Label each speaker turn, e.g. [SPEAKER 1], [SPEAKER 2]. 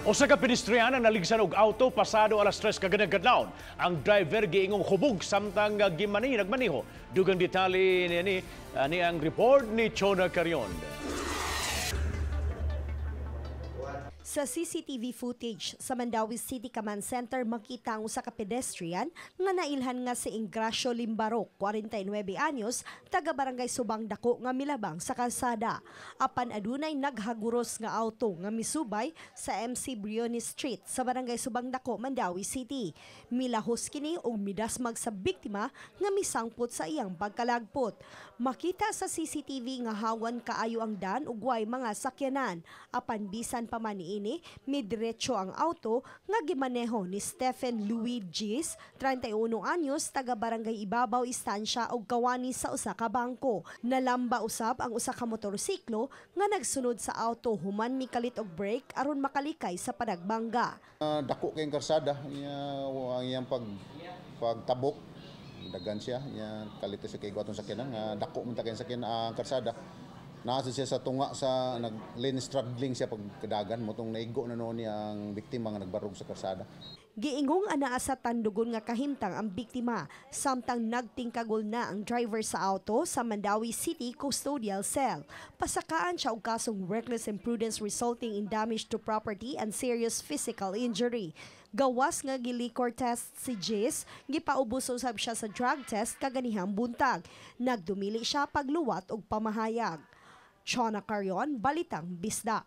[SPEAKER 1] Usa ka pedestriana naligsan og auto pasado alas 3 kaganang kadlawon. Ang driver giingong hubog samtang gimani nagmaniho. Dugang detalye niini ani ang report ni Chona Carion.
[SPEAKER 2] Sa CCTV footage sa Mandaue City Command Center, makita ang usa ka pedestrian nga nailhan nga si Ingracio Limbarok, 49 anyos, taga Barangay Subang Dako nga milabang sa kalsada. Apan adunay naghaguros nga auto nga misubay sa MC Briones Street sa Barangay Subang Dako, Mandaue City. Milahos kini og midasmag sa biktima nga misangpot sa iyang pagkalagpot. Makita sa CCTV nga hawan kaayo ang dan ug way mga sakyanan. Apan bisan pa man niini, midiretso ang auto nga gimaneho ni Stephen Louis Gis, 31 anyos, taga Barangay Ibabaw, Istansya ug kawani sa usa ka bangko. Nalamba usab ang usa ka motorsiklo nga nagsunod sa auto human mikalit og brake aron makalikay sa panagbangga.
[SPEAKER 3] Dako kayong karsada, iya, ang iyang pagtabok, dagan siya, iya kalito siya kay atong sakyanan, nga dako man ta kayong sakyanan ang karsada. Naa siya sa tunga sa nag lane straddling siya pagkadagan mo tong naigo na noon niya ang biktima nga nagbarog sa karsada.
[SPEAKER 2] Giingong anaa sa tandugon nga kahimtang ang biktima samtang nagtingkagol na ang driver sa auto sa Mandaue City Custodial Cell. Pasakaan siya og kasong reckless imprudence resulting in damage to property and serious physical injury. Gawas nga gi-liquor test si Jis, gipaubos usab siya sa drug test kaganihang buntag. Nagdumili siya pagluwat og pamahayag. Chona Carion, Balitang Bisdak.